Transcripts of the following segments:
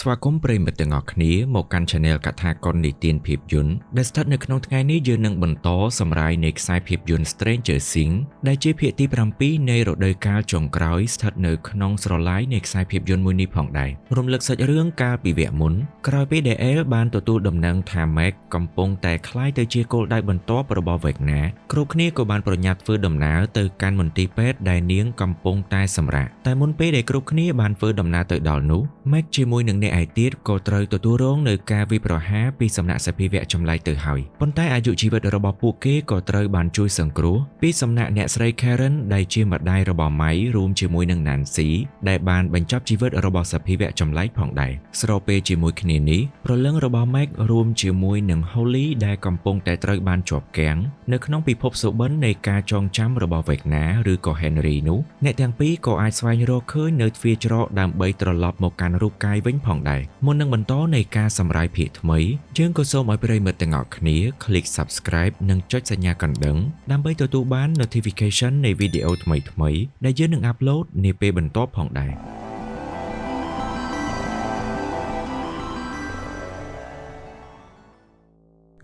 ស្វាគមន៍ប្រិយមិត្តទាំងអស់គ្នាមកកាន់ Channel កថាកុននិទានភាពយន្តដែលស្ថិតនៅក្នុងថ្ងៃនេះយើងនឹងបន្តសម្រាយនៃខ្សែភាពយន្ត Stranger Things ដែលជាភាគទី7នៃរដូវកាលចុងក្រោយស្ថិតនៅក្នុងស្រឡាយនៃខ្សែភាពយន្តមួយនេះផងដែររំលឹកសាច់រឿងកាលពីវគ្គមុនក្រោយពេលដែល El បានទទួលដំណឹងថា Max កំពុងតែក្លាយទៅជាគោលដៅបន្ទាប់របស់ Vecna គ្រប់គ្នាក៏បានប្រញាប់ធ្វើដំណើរទៅកាន់មន្ទីរពេទ្យដែលនាងកំពុងតែសម្រាកតែមុនពេលដែលគ្រប់គ្នាបានធ្វើដំណើរទៅដល់នោះ Max ជាមួយនឹងអ្នកឯទៀតក៏ត្រូវទទួលរងនៅការវាយប្រហារពីសំណាក់សភាវៈចម្លែកទៅហើយប៉ុន្តែអាយុជីវិតរបស់ពួកគេក៏ត្រូវបានជួយសង្គ្រោះពីសំណាក់អ្នកស្រី Karen ដែលជាម្ដាយរបស់ Mike រួមជាមួយនឹង Nancy ដែលបានបញ្ចប់ជីវិតរបស់សភាវៈចម្លែកផងដែរស្របពេលជាមួយគ្នានេះព្រលឹងរបស់ Max រួមជាមួយនឹង Holly ដែលកំពុងតែត្រូវបានជាប់គាំងនៅក្នុងពិភពសុបិននៃការចងចាំរបស់ Vecna ឬក៏ Henry នោះអ្នកទាំងពីរក៏អាចស្វែងរកឃើញនៅទ្វារច្រកដើម្បីត្រឡប់មកកាន់រូបកាយវិញផងដែរមុននឹងបន្តនៃការសម្រាយភាគថ្មីយើងក៏សូមឲ្យប្រិយមិត្តទាំងអស់គ្នា click Subscribe និងចុចសញ្ញាកណ្ដឹងដើម្បីទទួលបាន Notification នៃវីដេអូថ្មីៗដែលយើងនឹង upload នាពេលបន្ទាប់ផងដែរ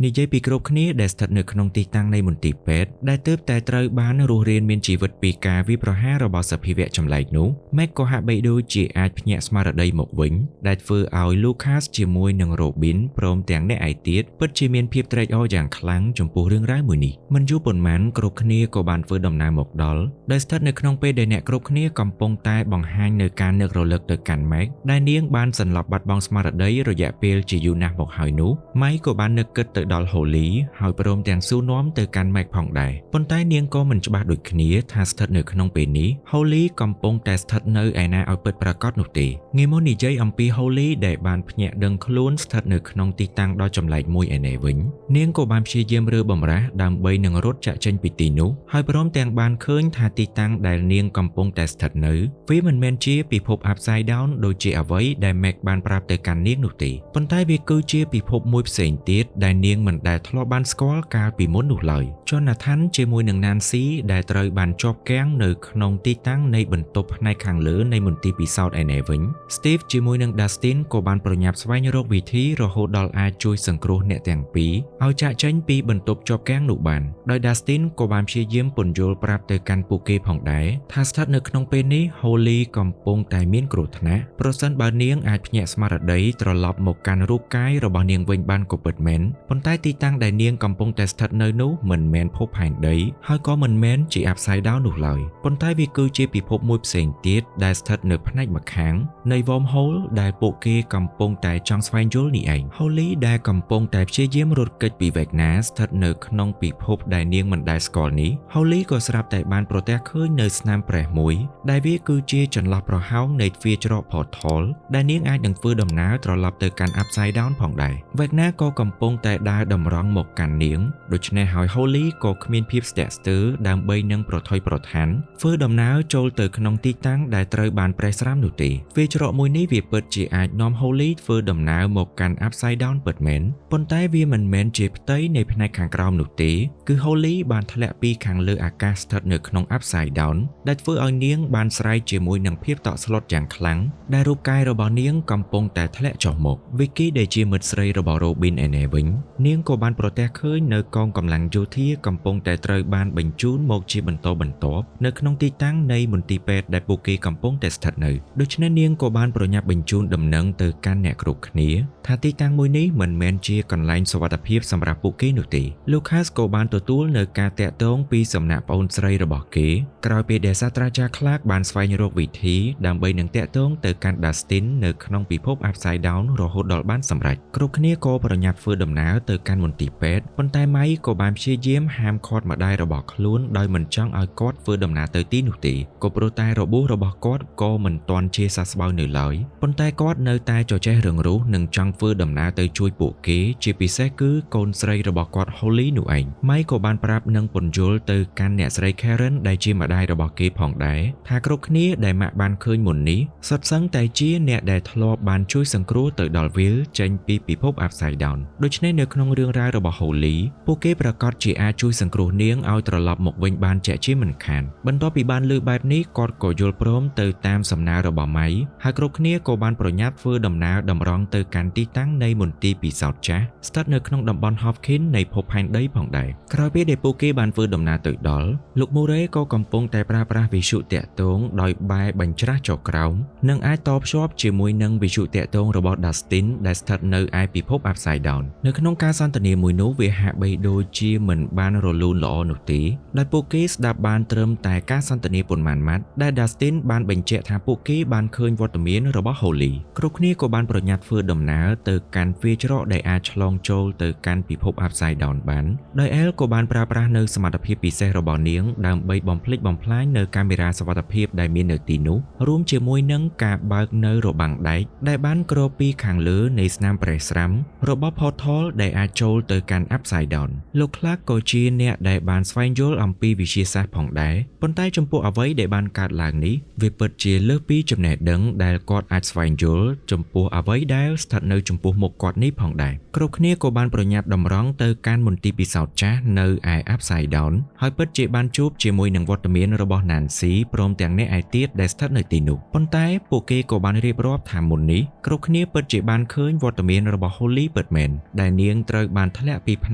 និយាយពីគ្រប់គ្នាដែលស្ថិតនៅក្នុងទីតាំងនៃមន្ទីរពេទ្យដែលទើបតែត្រូវបានរស់រានមានជីវិតពីការវាយប្រហាររបស់សភាវៈចម្លែកនោះ Max ក៏ហាក់បីដូចជាអាចភ្ញាក់ស្មារតីមកវិញដែលធ្វើឲ្យ Lucas ជាមួយនឹង Robin ព្រមទាំងអ្នកឯទៀតពិតជាមានភាពត្រេកអរយ៉ាងខ្លាំងចំពោះរឿងរ៉ាវមួយនេះមិនយូរប៉ុន្មានគ្រប់គ្នាក៏បានធ្វើដំណើរមកដល់ដែលស្ថិតនៅក្នុងពេលដែលអ្នកគ្រប់គ្នាកំពុងតែបង្ហាញនៅការនឹករលឹកទៅកាន់ Max ដែលនាងបានសន្លប់បាត់បង់ស្មារតីរយៈពេលជាយូរណាស់មកហើយនោះ Mike ក៏បាននឹកគិតទៅដល់ Holly ហើយព្រមទាំងសួរនាំទៅកាន់ Max ផងដែរប៉ុន្តែនាងក៏មិនច្បាស់ដូចគ្នាថាស្ថិតនៅក្នុងពេលនេះ Holly កំពុងតែស្ថិតនៅឯណាឲ្យពិតប្រាកដនោះទេងាយមកនិយាយអំពី Holly ដែលបានភ្ញាក់ដឹងខ្លួនស្ថិតនៅក្នុងទីតាំងដ៏ចម្លែកមួយឯនេះវិញនាងក៏បានព្យាយាមរើបម្រាស់ដើម្បីនឹងរត់ចាក់ចេញពីទីនោះហើយព្រមទាំងបានឃើញថាទីតាំងដែលនាងកំពុងតែស្ថិតនៅវាមិនមែនជាពិភព Upside Down ដូចជាអ្វីដែល Max បានប្រាប់ទៅកាន់នាងនោះទេប៉ុន្តែវាគឺជាពិភពមួយផ្សេងទៀតដែលនាងមិនដែលធ្លាប់បានស្គាល់កាលពីមុននោះឡើយ Jonathan ជាមួយនឹង Nancy ដែលត្រូវបានជាប់គាំងនៅក្នុងទីតាំងនៃបន្ទប់ផ្នែកខាងលើនៃមន្ទីរពិសោធន៍ឯនេះវិញ Steve ជាមួយនឹង Dustin ក៏បានប្រញាប់ស្វែងរកវិធីរហូតដល់អាចជួយសង្គ្រោះអ្នកទាំងពីរឲ្យចាកចេញពីបន្ទប់ជាប់គាំងនោះបានដោយ Dustin ក៏បានព្យាយាមពន្យល់ប្រាប់ទៅកាន់ពួកគេផងដែរថាស្ថិតនៅក្នុងពេលនេះ Holly កំពុងតែមានគ្រោះថ្នាក់ប្រសិនបើនាងអាចភ្ញាក់ស្មារតីត្រឡប់មកកាន់រូបកាយរបស់នាងវិញបានក៏ពិតមែនប៉ុន្តែទីតាំងដែលនាងកំពុងតែស្ថិតនៅនោះមិនមែនភពផែនដីហើយក៏មិនមែនជា Upside Down នោះឡើយប៉ុន្តែវាគឺជាពិភពមួយផ្សេងទៀតដែលស្ថិតនៅផ្នែកម្ខាងនៃ Wormhole ដែលពួកគេកំពុងតែចង់ស្វែងយល់នេះឯង Holly ដែលកំពុងតែព្យាយាមរត់គេចពី Vecna ស្ថិតនៅក្នុងពិភពដែលនាងមិនដែលស្គាល់នេះ Holly ក៏ស្រាប់តែបានប្រទះឃើញនៅស្នាមប្រេះមួយដែលវាគឺជាចន្លោះប្រហោងនៃទ្វារច្រក Portal ដែលនាងអាចនឹងធ្វើដំណើរត្រឡប់ទៅកាន់ Upside Down ផងដែរ Vecna ក៏កំពុងតែដើរតម្រង់មកកាន់នាងដូច្នេះហើយ Holly ក៏គ្មានភាពស្ទាក់ស្ទើរដើម្បីនឹងប្រថុយប្រថានធ្វើដំណើរចូលទៅក្នុងទីតាំងដែលត្រូវបានប្រេះស្រាំនោះទេទ្វារច្រកមួយនេះវាពិតជាអាចនាំ Holly ធ្វើដំណើរមកកាន់ Upside Down ពិតមែនប៉ុន្តែវាមិនមែនជាផ្ទៃនៃផ្នែកខាងក្រោមនោះទេគឺ Holly បានធ្លាក់ពីខាងលើអាកាសស្ថិតនៅក្នុង Upside Down ដែលធ្វើឲ្យនាងបានស្រែកជាមួយនឹងភាពតក់ស្លុតយ៉ាងខ្លាំងដែលរូបកាយរបស់នាងកំពុងតែធ្លាក់ចុះមក Vicky ដែលជាមិត្តស្រីរបស់ Robin ឯនេះវិញនាងក៏បានប្រទះឃើញនៅកងកម្លាំងយោធាកំពុងតែត្រូវបានបញ្ជូនមកជាបន្តបន្ទាប់នៅក្នុងទីតាំងនៃមន្ទីរពេទ្យដែលពួកគេកំពុងតែស្ថិតនៅដូច្នេះនាងក៏បានប្រញាប់បញ្ជូនដំណឹងទៅកាន់អ្នកគ្រប់គ្នាថាទីតាំងមួយនេះមិនមែនជាកន្លែងសុវត្ថិភាពសម្រាប់ពួកគេនោះទេ Lucas ក៏បានទទួលនៅការតាក់ទងពីសំណាក់ប្អូនស្រីរបស់គេក្រោយពេលដែលសាស្ត្រាចារ្យ Clark បានស្វែងរកវិធីដើម្បីនឹងតាក់ទងទៅកាន់ Dustin នៅក្នុងពិភព Upside Down រហូតដល់បានសម្រេចគ្រប់គ្នាក៏ប្រញាប់ធ្វើដំណើរទៅកាន់មន្ទីរពេទ្យប៉ុន្តែ Mike ក៏បានព្យាយាមហាមឃាត់ម្ដាយរបស់ខ្លួនដោយមិនចង់ឲ្យគាត់ធ្វើដំណើរទៅទីនោះទេក៏ព្រោះតែរបួសរបស់គាត់ក៏មិនទាន់ជាសះស្បើយនៅឡើយប៉ុន្តែគាត់នៅតែចចេះរឹងរូសនិងចង់ធ្វើដំណើរទៅជួយពួកគេជាពិសេសគឺកូនស្រីរបស់គាត់ Holly នោះឯង Mike ក៏បានប្រាប់និងពន្យល់ទៅកាន់អ្នកស្រី Karen ដែលជាម្ដាយរបស់គេផងដែរថាគ្រប់គ្នាដែលម៉ាក់បានឃើញមុននេះសុទ្ធសឹងតែជាអ្នកដែលធ្លាប់បានជួយសង្គ្រោះទៅដល់ Will ចេញពីពិភព Upside Down ដូច្នេះនៅ ក្នុងរឿងរ៉ាវរបស់ Holly ពួកគេប្រាកដជាអាចជួយសង្គ្រោះនាងឲ្យត្រឡប់មកវិញបានជាក់ជាមិនខានបន្ទាប់ពីបានលើបែបនេះគាត់ក៏យល់ព្រមទៅតាមសំណើរបស់ម៉ៃហើយគ្រប់គ្នាក៏បានប្រញាប់ធ្វើដំណើរតម្រង់ទៅកាន់ទីតាំងនៃមន្ទីរពិសោធន៍ចាស់ស្ថិតនៅក្នុងតំបន់ Hopkins នៃភពផែនដីផងដែរក្រោយពេលដែលពួកគេបានធ្វើដំណើរទៅដល់លោក Murray ក៏កំពុងតែប្រើប្រាស់វិទ្យុតាក់ទងដោយបែរបញ្ច្រាស់ចុះក្រោមនិងអាចតភ្ជាប់ជាមួយនឹងវិទ្យុតាក់ទងរបស់ Dustin ដែលស្ថិតនៅឯពិភព Upside Down នៅក្នុងការសន្ទនាមួយនោះវាហាក់បីដូចជាមិនបានរលូនល្អនោះទេដោយពួកគេស្ដាប់បានត្រឹមតែការសន្ទនាប៉ុន្មានម៉ាត់ដែល Dustin បានបញ្ជាក់ថាពួកគេបានឃើញវត្តមានរបស់ Holly គ្រប់គ្នាក៏បានប្រញាប់ធ្វើដំណើរទៅកាន់ទ្វារច្រកដែលអាចឆ្លងចូលទៅកាន់ពិភព Upside Down បានដោយ Elle ក៏បានប្រើប្រាស់នៅសមត្ថភាពពិសេសរបស់នាងដើម្បីបំផ្លិចបំផ្លាញនៅកាមេរ៉ាសុវត្ថិភាពដែលមាននៅទីនោះរួមជាមួយនឹងការបើកនៅរបាំងដែកដែលបានគ្របពីខាងលើនៃស្នាមប្រេះស្រាំរបស់ Portal ដែលអាចចូលទៅកាន់ Upside Down លោក Clark ក៏ជាអ្នកដែលបានស្វែងយល់អំពីវិទ្យាសាស្ត្រផងដែរប៉ុន្តែចំពោះអ្វីដែលបានកើតឡើងនេះវាពិតជាលើសពីចំណេះដឹងដែលគាត់អាចស្វែងយល់ចំពោះអ្វីដែលស្ថិតនៅចំពោះមុខគាត់នេះផងដែរគ្រប់គ្នាក៏បានប្រញាប់តម្រង់ទៅកាន់មន្ទីរពិសោធន៍ចាស់នៅឯ Upside Down ហើយពិតជាបានជួបជាមួយនឹងវត្តមានរបស់ Nancy ព្រមទាំងអ្នកឯទៀតដែលស្ថិតនៅទីនោះប៉ុន្តែពួកគេក៏បានរៀបរាប់ថាមុននេះគ្រប់គ្នាពិតជាបានឃើញវត្តមានរបស់ Holly ពិតមែនដែលនាងត្រូវបានធ្លាក់ពីផ្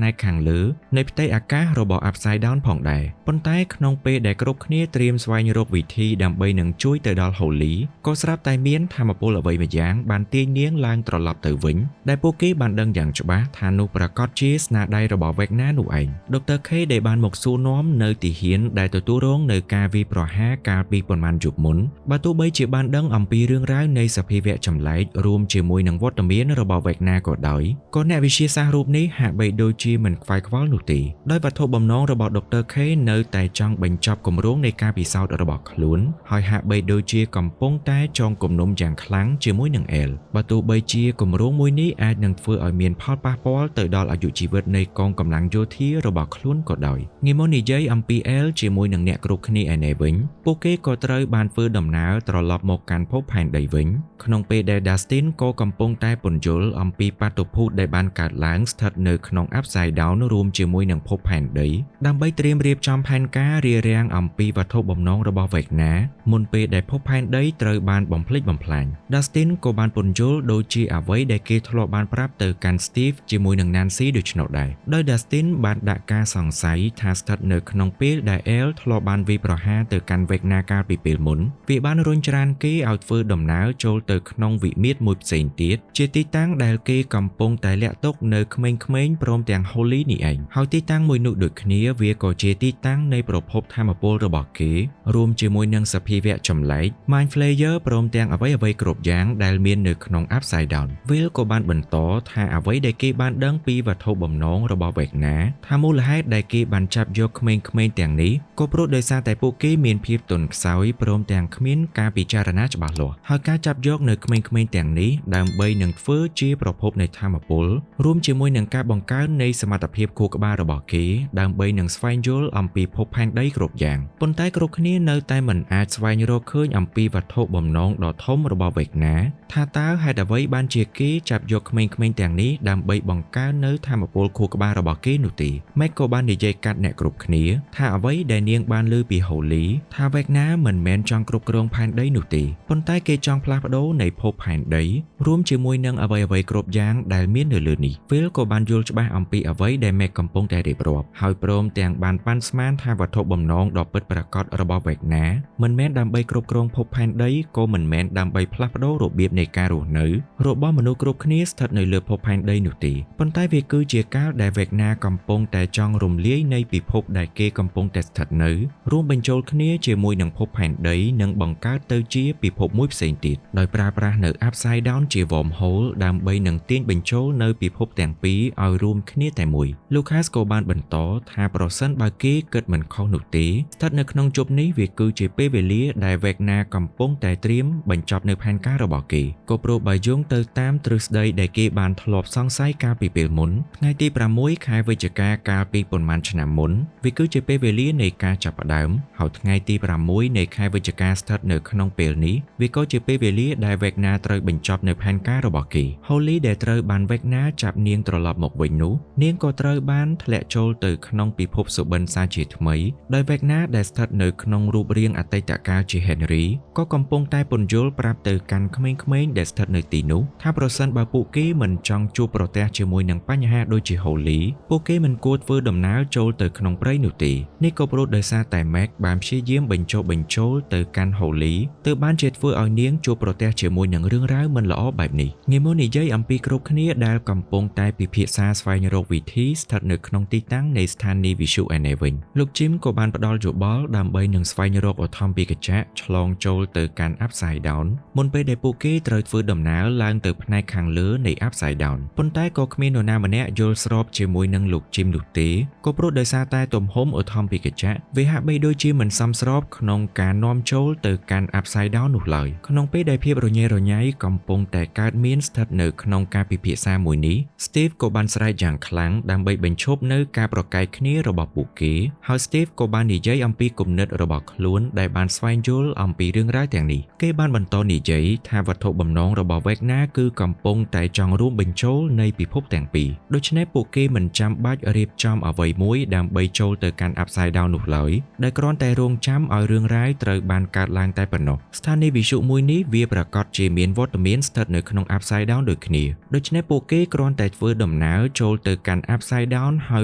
នែកខាងលើនៃផ្ទៃអាកាសរបស់ Upside Down ផងដែរប៉ុន្តែក្នុងពេលដែលគ្រប់គ្នាត្រៀមស្វែងរកវិធីដើម្បីនឹងជួយទៅដល់ Holly ក៏ស្រាប់តែមានធម៌ពលអ្វីម្យ៉ាងបានទាញនាងឡើងត្រឡប់ទៅវិញដែលពួកគេបានដឹងយ៉ាងច្បាស់ថានោះប្រាកដជាស្នាដៃរបស់ Vecna នោះឯង Dr. K ដែលបានមកសួរនាំនៅទាហានដែលទទួលរងនៅការវាយប្រហារកាលពីប៉ុន្មានយប់មុនបើទោះបីជាបានដឹងអំពីរឿងរ៉ាវនៃសភាវៈចម្លែករួមជាមួយនឹងវត្តមានរបស់ Vecna ក៏ដោយក៏អ្នកវិទ្យាសាស្ត្ររូបនេះហាក់បីដូចជាមិនខ្វាយខ្វល់នោះទេដោយវត្ថុបំណងរបស់ Dr. K នៅតែចង់បញ្ចប់គម្រោងនៃការពិសោធន៍របស់ខ្លួនហើយហាក់បីដូចជាកំពុងតែចងគំនុំយ៉ាងខ្លាំងជាមួយនឹង Elle បើទោះបីជាគម្រោងមួយនេះអាចនឹងធ្វើឲ្យមានផលប៉ះពាល់ទៅដល់អាយុជីវិតនៃកងកម្លាំងយោធារបស់ខ្លួនក៏ដោយងាយមកនិយាយអំពី Elle ជាមួយនឹងអ្នកគ្រប់គ្នាឯនេះវិញពួកគេក៏ត្រូវបានធ្វើដំណើរត្រឡប់មកកាន់ភពផែនដីវិញក្នុងពេលដែល Dustin ក៏កំពុងតែពន្យល់អំពីបាតុភូតដែលបានកើតឡើងស្ថិតនៅក្នុង Upside Down រួមជាមួយនឹងភពផែនដីដើម្បីត្រៀមរៀបចំផែនការរារាំងអំពីវត្ថុបំណងរបស់ Vecna មុនពេលដែលភពផែនដីត្រូវបានបំផ្លិចបំផ្លាញ Dustin ក៏បានពន្យល់ដូចជាអ្វីដែលគេធ្លាប់បានប្រាប់ទៅកាន់ Steve ជាមួយនឹង Nancy ដូច្នោះដែរដោយ Dustin បានដាក់ការសង្ស័យថាស្ថិតនៅក្នុងពេលដែល Elle ធ្លាប់បានវាយប្រហារទៅកាន់ Vecna កាលពីពេលមុនវាបានរុញច្រានគេឲ្យធ្វើដំណើរចូលទៅក្នុងវិមាត្រមួយផ្សេងទៀតជាទីតាំងដែលគេកំពុងតែលាក់ទុកនៅក្មេងៗព្រមទាំង Holly នេះឯងហើយទីតាំងមួយនោះដូចគ្នាវាក៏ជាទីតាំងនៃប្រភពធម៌ពលរបស់គេរួមជាមួយនឹងសភាវៈចម្លែក Mind Flayer ព្រមទាំងអ្វីៗគ្រប់យ៉ាងដែលមាននៅក្នុង Upside Down Will ក៏បានបន្តថាអ្វីដែលគេបានដឹងពីវត្ថុបំណងរបស់ Vecna ថាមូលហេតុដែលគេបានចាប់យកក្មេងៗទាំងនេះក៏ព្រោះដោយសារតែពួកគេមានភាពទន់ខ្សោយព្រមទាំងគ្មានការពិចារណាច្បាស់លាស់ហើយការចាប់យកនៅក្មេងៗទាំងនេះដើម្បីនឹងធ្វើជាប្រភពនៃធម៌ពលរួមជាមួយនឹងការបង្កើននៃសមត្ថភាពខួរក្បាលរបស់គេដើម្បីនឹងស្វែងយល់អំពីភពផែនដីគ្រប់យ៉ាងប៉ុន្តែគ្រប់គ្នានៅតែមិនអាចស្វែងរកឃើញអំពីវត្ថុបំណងដ៏ធំរបស់ Vecna ថាតើហេតុអ្វីបានជាគេចាប់យកក្មេងៗទាំងនេះដើម្បីបង្កើននៅធម៌ពលខួរក្បាលរបស់គេនោះទេ Mac ក៏បាននិយាយកាត់អ្នកគ្រប់គ្នាថាអ្វីដែលនាងបានលើពី Holly ថា Vecna មិនមែនចង់គ្រប់គ្រងផែនដីនោះទេប៉ុន្តែគេចង់ផ្លាស់ប្ដូរនៃភពផែនដីរួមជាមួយនឹងអ្វីៗគ្រប់យ៉ាងដែលមាននៅលើនេះ Will ក៏បានយល់ច្បាស់អំពីអ្វីដែល Mac កំពុងតែរៀបរាប់ហើយព្រមទាំងបានប៉ាន់ស្មានថាវត្ថុបំណងដ៏ពិតប្រាកដរបស់ Vecna មិនមែនដើម្បីគ្រប់គ្រងភពផែនដីក៏មិនមែនដើម្បីផ្លាស់ប្ដូររបៀបនៃការរស់នៅរបស់មនុស្សគ្រប់គ្នាស្ថិតនៅលើភពផែនដីនោះទេប៉ុន្តែវាគឺជាកាលដែល Vecna កំពុងតែចង់រំលាយនៃពិភពដែលគេកំពុងតែស្ថិតនៅរួមបញ្ចូលគ្នាជាមួយនឹងភពផែនដីនិងបង្កើតទៅជាពិភពមួយផ្សេងទៀតដោយប្រើប្រាស់នៅ Upside Down ជា wormhole ដើម្បីនឹងទាញបញ្ចូលនៅពិភពទាំងពីរឲ្យរួមគ្នាតែមួយ Lucas ក៏បានបន្តថាប្រសិនបើគេគិតមិនខុសនោះទេស្ថិតនៅក្នុងជប់នេះវាគឺជាពេលវេលាដែល Vecna កំពុងតែត្រៀមបញ្ចប់នៅផែនការរបស់គេក៏ព្រោះបើយោងទៅតាមទ្រឹស្ដីដែលគេបានធ្លាប់សង្ស័យកាលពីពេលមុនថ្ងៃទី6ខែវិច្ឆិកាកាលពីប៉ុន្មានឆ្នាំមុនវាគឺជាពេលវេលានៃការចាប់ផ្ដើមហើយថ្ងៃទី6នៃខែវិច្ឆិកាស្ថិតនៅក្នុងពេលនេះវាក៏ជាពេលវេលាដែល Vecna ត្រូវបញ្ចប់នៅផែនការរបស់គេ Holly ដែលត្រូវបាន Vecna ចាប់នាងត្រ ត្រឡប់មកវិញនោះនាងក៏ត្រូវបានធ្លាក់ចូលទៅក្នុងពិភពសុបិនសាជាថ្មីដោយ Vecna ដែលស្ថិតនៅក្នុងរូបរាងអតីតកាលជា Henry ក៏កំពុងតែពន្យល់ប្រាប់ទៅកាន់ក្មេងៗដែលស្ថិតនៅទីនោះថាប្រសិនបើពួកគេមិនចង់ជួបប្រទះជាមួយនឹងបញ្ហាដូចជា Holly ពួកគេមិនគួរធ្វើដំណើរចូលទៅក្នុងព្រៃនោះទេនេះក៏ព្រោះដោយសារតែ Mac បានព្យាយាមបញ្ចុះបញ្ចូលទៅកាន់ Holly ទើបបានជាធ្វើឲ្យនាងជួបប្រទះជាមួយនឹងរឿងរ៉ាវមិនល្អបែបនេះងាយមកនិយាយអំពីគ្រប់គ្នាដែលកំពុងតែពិភាក្សាស្វែងរកវិធីស្ថិតនៅក្នុងទីតាំងនៃស្ថានីយ៍វិទ្យុឯនេះវិញលោក Jim ក៏បានផ្ដល់យោបល់ដើម្បីនឹងស្វែងរកឧទ្ធម្ភាគចក្រឆ្លងចូលទៅកាន់ Upside Down មុនពេលដែលពួកគេត្រូវធ្វើដំណើរឡើងទៅផ្នែកខាងលើនៃ Upside Down ប៉ុន្តែក៏គ្មាននរណាម្នាក់យល់ស្របជាមួយនឹងលោក Jim នោះទេក៏ព្រោះដោយសារតែទំហំឧទ្ធម្ភាគចក្រវាហាក់បីដូចជាមិនសមស្របក្នុងការនាំចូលទៅកាន់ Upside Down នោះឡើយក្នុងពេលដែលភាពរញ៉េរញ៉ៃកំពុងតែកើតមានស្ថិតនៅក្នុងការពិភាក្សាមួយនេះ Steve ក៏បានស្រែកយ៉ាងខ្លាំងដើម្បីបញ្ឈប់នៅការប្រកែកគ្នារបស់ពួកគេហើយ Steve ក៏បាននិយាយអំពីគំនិតរបស់ខ្លួនដែលបានស្វែងយល់អំពីរឿងរ៉ាវទាំងនេះគេបានបន្តនិយាយថាវត្ថុបំណងរបស់ Vecna គឺកំពុងតែចង់រួមបញ្ចូលនៃពិភពទាំងពីរដូច្នេះពួកគេមិនចាំបាច់រៀបចំអ្វីមួយដើម្បីចូលទៅកាន់ Upside Down នោះឡើយដែលគ្រាន់តែរងចាំឲ្យរឿងរ៉ាវត្រូវបានកើតឡើងតែប៉ុណ្ណោះស្ថានីយ៍វិទ្យុមួយនេះវាប្រាកដជាមានវត្តមានស្ថិតនៅក្នុង Upside Down ដូចគ្នាដូច្នេះពួកគេគ្រាន់តែធ្វើដំណើរចូលទៅកាន់ Upside Down ហើយ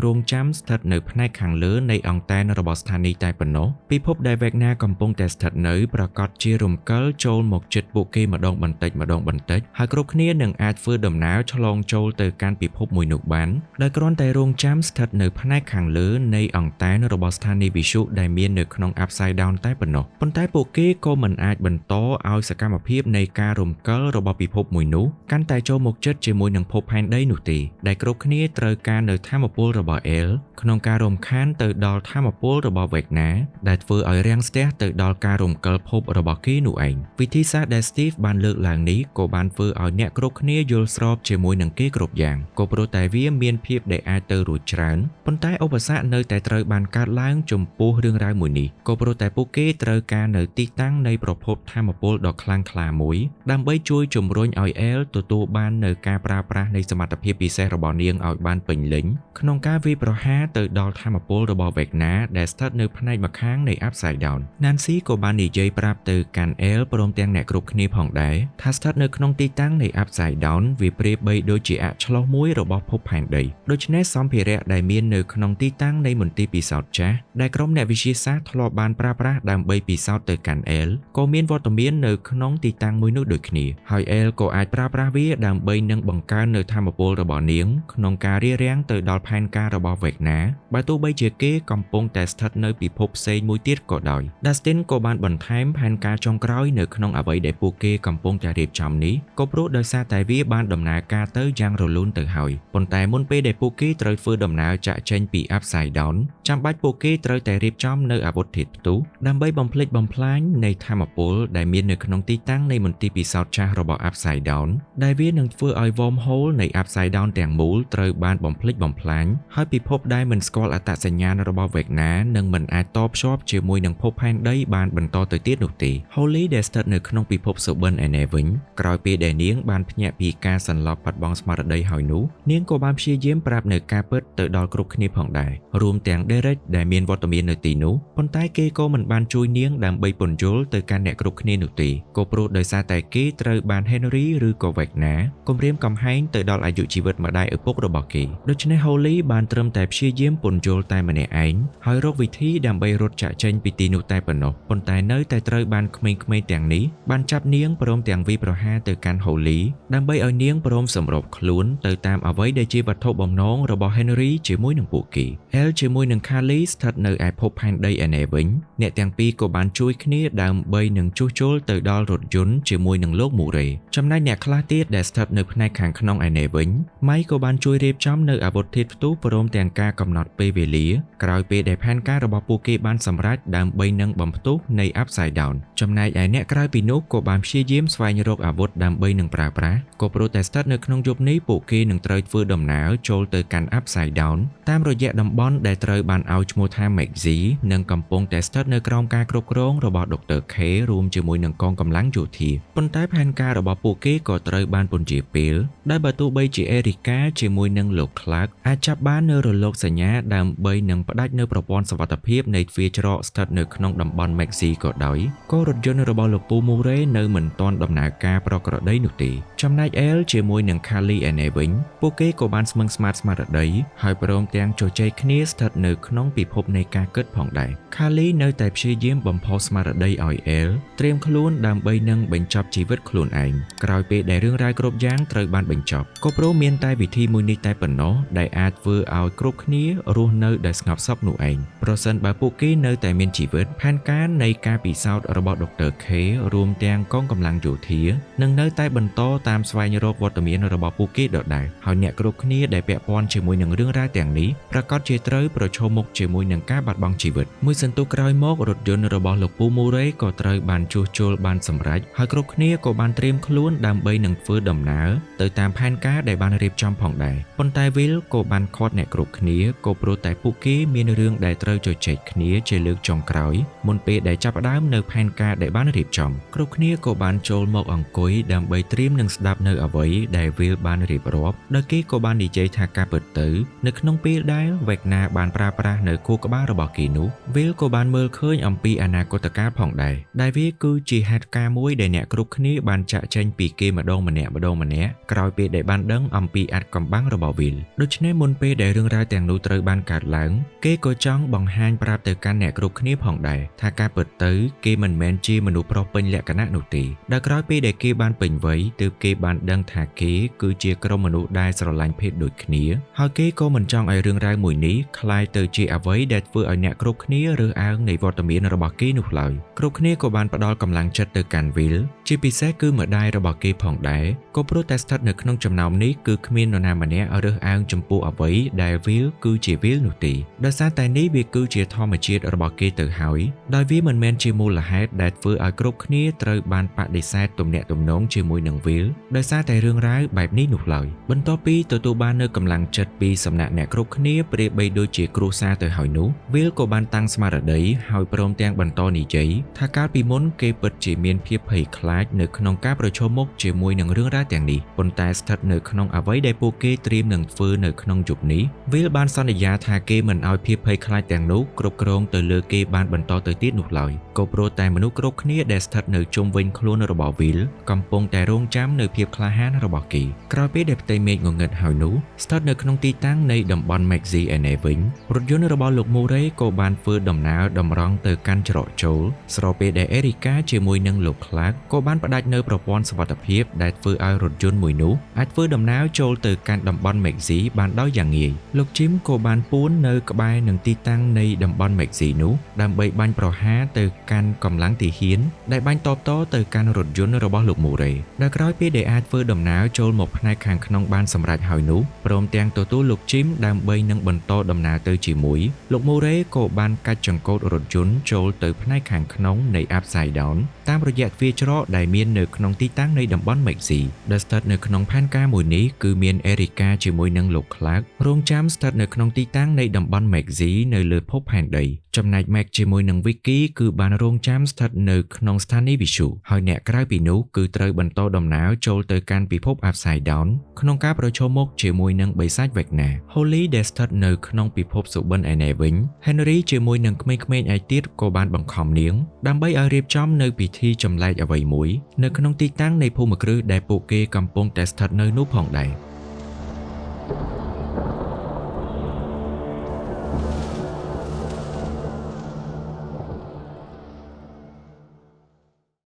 រងចាំស្ថិតនៅផ្នែកខាងលើនៃអង់តែនរបស់ស្ថានីយ៍តែប៉ុណ្ណោះពិភពដែល Vecna កំពុងតែស្ថិតនៅប្រាកដជារំកិលចូលមកជិតពួកគេម្ដងបន្តិចម្ដងបន្តិចហើយគ្រប់គ្នានឹងអាចធ្វើដំណើរឆ្លងចូលទៅកាន់ពិភពមួយនោះបានដោយគ្រាន់តែរងចាំស្ថិតនៅផ្នែកខាងលើនៃអង់តែនរបស់ស្ថានីយ៍វិទ្យុដែលមាននៅក្នុង Upside Down តែប៉ុណ្ណោះប៉ុន្តែពួកគេក៏មិនអាចបន្តឲ្យសកម្មភាពនៃការរំកិលរបស់ពិភពមួយនោះកាន់តែចូលមកជិតជាមួយនឹងភពផែនដីនោះទេដែលគ្រប់គ្នាត្រូវការនៅធម៌ពលរបស់ El ក្នុងការរំខានទៅដល់ធម៌ពលរបស់ Vecna ដែលធ្វើឲ្យរាំងស្ទះទៅដល់ការរំកិលភពរបស់គេនោះឯងវិធីសាស្ត្រដែល Steve បានលើកឡើងនេះក៏បានធ្វើឲ្យអ្នកគ្រប់គ្នាយល់ស្របជាមួយនឹងគេគ្រប់យ៉ាងក៏ព្រោះតែវាមានភាពដែលអាចទៅរួចច្រើនប៉ុន្តែឧបសគ្គនៅតែត្រូវបានកើតឡើងចំពោះរឿងរ៉ាវមួយនេះក៏ព្រោះតែពួកគេត្រូវការនៅទីតាំងនៃប្រភពធម៌ពលដ៏ខ្លាំងក្លាមួយដើម្បីជួយជំរុញឲ្យ El ទទួលបាននៅការប្រើប្រាស់នៃសមត្ថភាពពិសេសរបស់នាងឲ្យបានពេញលេញក្នុងការវាយប្រហារទៅដល់ធម៌ពលរបស់ Vecna ដែលស្ថិតនៅផ្នែកម្ខាងនៃ Upside Down Nancy ក៏បាននិយាយប្រាប់ទៅកាន់ El ព្រមទាំងអ្នកគ្រប់គ្នាផងដែរថាស្ថិតនៅក្នុងទីតាំងនៃ Upside Down វាប្រៀបបីដូចជាអឆ្លោះមួយរបស់ភពផែនដីដូច្នេះសម្ភារៈដែលមាននៅក្នុងទីតាំងនៃមន្ទីរពិសោធន៍ចាស់ដែលក្រុមអ្នកវិទ្យាសាស្ត្រធ្លាប់បានប្រើប្រាស់ដើម្បីពិសោធន៍ទៅកាន់ El ក៏មានវត្តមាននៅក្នុងទីតាំងមួយនោះដូចគ្នាហើយ El ក៏អាចប្រើប្រាស់វាដើម្បីនឹងបង្កើននៅធម៌ពលរបស់នាងក្នុងការរារាំងទៅដល់ផែនការរបស់ Vecna បើទោះបីជាគេកំពុងតែស្ថិតនៅពិភពផ្សេងមួយទៀតក៏ដោយ Dustin ក៏បានបន្ថែមផែនការចុងក្រោយនៅក្នុងអ្វីដែលពួកគេកំពុងតែរៀបចំនេះក៏ព្រោះដោយសារតែវាបានដំណើរការទៅយ៉ាងរលូនទៅហើយប៉ុន្តែមុនពេលដែលពួកគេត្រូវធ្វើដំណើរចាក់ចេញពី Upside Down ចាំបាច់ពួកគេត្រូវតែរៀបចំនៅអាវុធធាតុផ្ទុះដើម្បីបំផ្លិចបំផ្លាញនៃធម៌ពលដែលមាននៅក្នុងទីតាំងនៃមន្ទីរពិសោធន៍ចាស់របស់ Upside Down ដែលវានឹងធ្វើឲ្យ wormhole នៃ Upside Down ទាំងមូលត្រូវបានបំផ្លិចបំផ្លាញហើយពិភពដែលមិនស្គាល់អត្តសញ្ញាណរបស់ Vecna នឹងមិនអាចតភ្ជាប់ជាមួយនឹងភពផែនដីបានបន្តទៅទៀតនោះទេ Holly ដែលស្ថិតនៅក្នុងពិភពសុបិនឯនេះវិញក្រោយពេលដែលនាងបានភ្ញាក់ពីការសន្លប់បាត់បង់ស្មារតីហើយនោះនាងក៏បានព្យាយាមប្រាប់នៅការពិតទៅដល់គ្រប់គ្នាផងដែររួមទាំង Derek ដែលមានវត្តមាននៅទីនោះប៉ុន្តែគេក៏មិនបានជួយនាងដើម្បីពន្យល់ទៅកាន់អ្នកគ្រប់គ្នានោះទេក៏ព្រោះដោយសារតែគេត្រូវបាន Henry ឬក៏ Vecna គំរាមកំហែងទៅដល់អាយុជីវិតម្ដាយឪពុករបស់គេដូច្នេះ Holly បានត្រឹមតែព្យាយាមពន្យល់តែម្នាក់ឯងហើយរកវិធីដើម្បីរត់ចាកចេញពីទីនោះតែប៉ុណ្ណោះប៉ុន្តែនៅតែត្រូវបានក្មេងៗទាំងនេះបានចាប់នាងព្រមទាំងវាយប្រហារទៅកាន់ Holly ដើម្បីឲ្យនាងព្រមសម្របខ្លួនទៅតាមអ្វីដែលជាវត្ថុបំណងរបស់ Henry ជាមួយនឹងពួកគេ El ជាមួយនឹង Carly ស្ថិតនៅឯភពផែនដីឯនេះវិញអ្នកទាំងពីរក៏បានជួយគ្នាដើម្បីនឹងជួសជុលទៅដល់រថយន្តជាមួយនឹងលោក Murray ចំណែកអ្នកខ្លះទៀតដែលស្ថិតនៅផ្នែកខាងក្នុងឯនេះវិញ Mike ក៏បានជួយរៀបចំនៅអាវុធធាតុផ្ទុះព្រមទាំងការកំណត់ពេលវេលាក្រោយពេលដែលផែនការរបស់ពួកគេបានសម្រេចដើម្បីនឹងបំផ្ទុះនៃ Upside Down ចំណែកឯអ្នកក្រៅពីនោះក៏បានព្យាយាមស្វែងរកអាវុធដើម្បីនឹងប្រើប្រាស់ក៏ព្រោះតែស្ថិតនៅក្នុងយប់នេះពួកគេនឹងត្រូវធ្វើដំណើរចូលទៅកាន់ Upside Down តាមរយៈតំបន់ដែលត្រូវបានឲ្យឈ្មោះថា Maxi និងកំពុងតែស្ថិតនៅក្រោមការគ្រប់គ្រងរបស់ Dr. K រួមជាមួយនឹងកងកម្លាំងយោធាប៉ុន្តែផែនការរបស់ពួកគេក៏ត្រូវបានពន្យាពេលដែលបើទោះបីជា Erica Erica ជាមួយនឹងលោក Clark អាចចាប់បាននៅរលកសញ្ញាដើម្បីនឹងផ្ដាច់នៅប្រព័ន្ធសុវត្ថិភាពនៃទ្វារច្រកស្ថិតនៅក្នុងតំបន់ Maxi ក៏ដោយក៏រថយន្តរបស់លោកពូ Murray នៅមិនទាន់ដំណើរការប្រក្រតីនោះទេចំណែក El ជាមួយនឹង Carly ឯនេះវិញពួកគេក៏បានស្មឹងស្មាតស្មារតីហើយព្រមទាំងជជែកគ្នាស្ថិតនៅក្នុងពិភពនៃការគិតផងដែរ Carly នៅតែព្យាយាមបំផុសស្មារតីឲ្យ El ត្រៀមខ្លួនដើម្បីនឹងបញ្ចប់ជីវិតខ្លួនឯងក្រោយពេលដែលរឿងរ៉ាវគ្រប់យ៉ាងត្រូវបានបញ្ចប់ក៏ព្រោះមានតែវិធីមួយនេះតែប៉ុណ្ណោះដែលអាចធ្វើឲ្យគ្រប់គ្នារស់នៅដោយស្ងប់សុខនោះឯងប្រសិនបើពួកគេនៅតែមានជីវិតផែនការនៃការពិសោធន៍របស់ Dr. K រួមទាំងកងកម្លាំងយោធានឹងនៅតែបន្តតាមស្វែងរកវត្តមានរបស់ពួកគេដដែលហើយអ្នកគ្រប់គ្នាដែលពាក់ព័ន្ធជាមួយនឹងរឿងរ៉ាវទាំងនេះប្រាកដជាត្រូវប្រឈមមុខជាមួយនឹងការបាត់បង់ជីវិតមួយសន្ទុះក្រោយមករថយន្តរបស់លោកពូ Murray ក៏ត្រូវបានជួសជុលបានសម្រេចហើយគ្រប់គ្នាក៏បានត្រៀមខ្លួនដើម្បីនឹងធ្វើដំណើរទៅតាមផែនការដែលបានរៀបចំផងដែរប៉ុន្តែ Will ក៏បានឃាត់អ្នកគ្រប់គ្នាក៏ព្រោះតែពួកគេមានរឿងដែលត្រូវជជែកគ្នាជាលើកចុងក្រោយមុនពេលដែលចាប់ផ្ដើមនៅផែនការដែលបានរៀបចំគ្រប់គ្នាក៏បានចូលមកអង្គុយដើម្បីត្រៀមនឹងស្ដាប់នៅអ្វីដែល Will បានរៀបរាប់ដោយគេក៏បាននិយាយថាការពិតទៅនៅក្នុងពេលដែល Vecna បានប្រើប្រាស់នៅខួរក្បាលរបស់គេនោះ Will ក៏បានមើលឃើញអំពីអនាគតកាលផងដែរដែលវាគឺជាហេតុការណ៍មួយដែលអ្នកគ្រប់គ្នាបានចាក់ចេញពីគេម្ដងម្នាក់ម្ដងម្នាក់ក្រោយពេលដែលបានដឹងអំពីអាថ៌កំបាំងរបស់ Will ដូច្នេះមុនពេលដែលរឿងរ៉ាវទាំងនោះត្រូវបានកើតឡើងគេក៏ចង់បង្ហាញប្រាប់ទៅកាន់អ្នកគ្រប់គ្នាផងដែរថាការពិតទៅគេមិនមែនជាមនុស្សប្រុសពេញលក្ខណៈនោះទេដែលក្រោយពេលដែលគេបានពេញវ័យទើបគេបានដឹងថាគេគឺជាក្រុមមនុស្សដែលស្រឡាញ់ភេទដូចគ្នាហើយគេក៏មិនចង់ឲ្យរឿងរ៉ាវមួយនេះក្លាយទៅជាអ្វីដែលធ្វើឲ្យអ្នកគ្រប់គ្នារើសអើងនៃវត្តមានរបស់គេនោះឡើយគ្រប់គ្នាក៏បានផ្ដល់កម្លាំងចិត្តទៅកាន់ Will ជាពិសេសគឺម្ដាយរបស់គេផងដែរក៏ព្រោះតែស្ថិតនៅក្នុងចំណោមនេះគឺគ្មាននរណាម្នាក់រើសអើងចំពោះអ្វីដែល Will គឺជា Will នោះទេដោយសារតែនេះវាគឺជាធម្មជាតិរបស់គេទៅហើយដោយវាមិនមែនជាមូលហេតុដែលធ្វើឲ្យគ្រប់គ្នាត្រូវបានបដិសេធទំនាក់ទំនងជាមួយនឹង Will ដោយសារតែរឿងរ៉ាវបែបនេះនោះឡើយបន្ទាប់ពីទទួលបាននូវកម្លាំងចិត្តពីសំណាក់អ្នកគ្រប់គ្នាប្រៀបបីដូចជាគ្រួសារទៅហើយនោះ Will ក៏បានតាំងស្មារតីហើយព្រមទាំងបន្តនិយាយថាកាលពីមុនគេពិតជាមានភាពភ័យខ្លាចនៅក្នុងការប្រឈមមុខជាមួយនឹងរឿងរ៉ាវទាំងនេះប៉ុន្តែស្ថិតនៅក្នុងអ្វីដែលពួកគេត្រៀមនឹងធ្វើនៅក្នុងយប់នេះ Will បានសន្យាថាគេមិនឲ្យភាពភ័យខ្លាចទាំងនោះគ្រប់គ្រងទៅលើគេបានបន្តទៅទៀតនោះឡើយក៏ព្រោះតែមនុស្សគ្រប់គ្នាដែលស្ថិតនៅជុំវិញខ្លួនរបស់ Will កំពុងតែរងចាំនៅភាពក្លាហានរបស់គេក្រោយពេលដែលផ្ទៃមេឃងងឹតហើយនោះស្ថិតនៅក្នុងទីតាំងនៃតំបន់ Maxi ឯនេះវិញរថយន្តរបស់លោក Murray ក៏បានធ្វើដំណើរតម្រង់ទៅកាន់ច្រកចូលស្របពេលដែល Erica ជាមួយនឹងលោក Clark ក៏បានផ្ដាច់នៅប្រព័ន្ធសុវត្ថិភាពដែលធ្វើឲ្យរថយន្តមួយនោះអាចធ្វើដំណើរចូលទៅកាន់តំបន់ Maxi បានដោយយ៉ាងងាយលោក Jim ក៏បានពួននៅក្បែរនឹងទីតាំងនៃតំបន់ Maxi នោះដើម្បីបាញ់ប្រហារទៅកាន់កម្លាំងទាហានដែលបាញ់តបតទៅកាន់រថយន្តរបស់លោក Murray ដែលក្រោយពេលដែលអាចធ្វើដំណើរចូលមកផ្នែកខាងក្នុងបានសម្រេចហើយនោះព្រមទាំងទទួលលោក Jim ដើម្បីនឹងបន្តដំណើរទៅជាមួយលោក Murray ក៏បានកាច់ចង្កូតរថយន្តចូលទៅផ្នែកខាងក្នុងនៃ Upside Down តាមរយៈទ្វារច្រកដែលមាននៅក្នុងទីតាំងនៃតំបន់ Maxi ដែលស្ថិតនៅក្នុងផែនការមួយនេះគឺមាន Erica ជាមួយនឹងលោក Clark រងចាំស្ថិតនៅក្នុងទីតាំងនៃតំបន់ Maxi នៅលើភពផែនដីចំណែក Mac ជាមួយនឹង Vicky គឺបានរងចាំស្ថិតនៅក្នុងស្ថានីយ៍វិទ្យុហើយអ្នកក្រៅពីនោះគឺត្រូវបន្តដំណើរចូលទៅកាន់ពិភព Upside Down ក្នុងការប្រឈមមុខជាមួយនឹងបិសាច Vecna Holly ដែលស្ថិតនៅក្នុងពិភពសុបិនឯនេះវិញ Henry ជាមួយនឹងក្មេងៗឯទៀតក៏បានបង្ខំនាងដើម្បីឲ្យរៀបចំនៅពិធីចម្លែកអ្វីមួយនៅក្នុងទីតាំងនៃភូមិគ្រឹះដែលពួកគេកំពុងតែស្ថិតនៅនោះផងដែរ។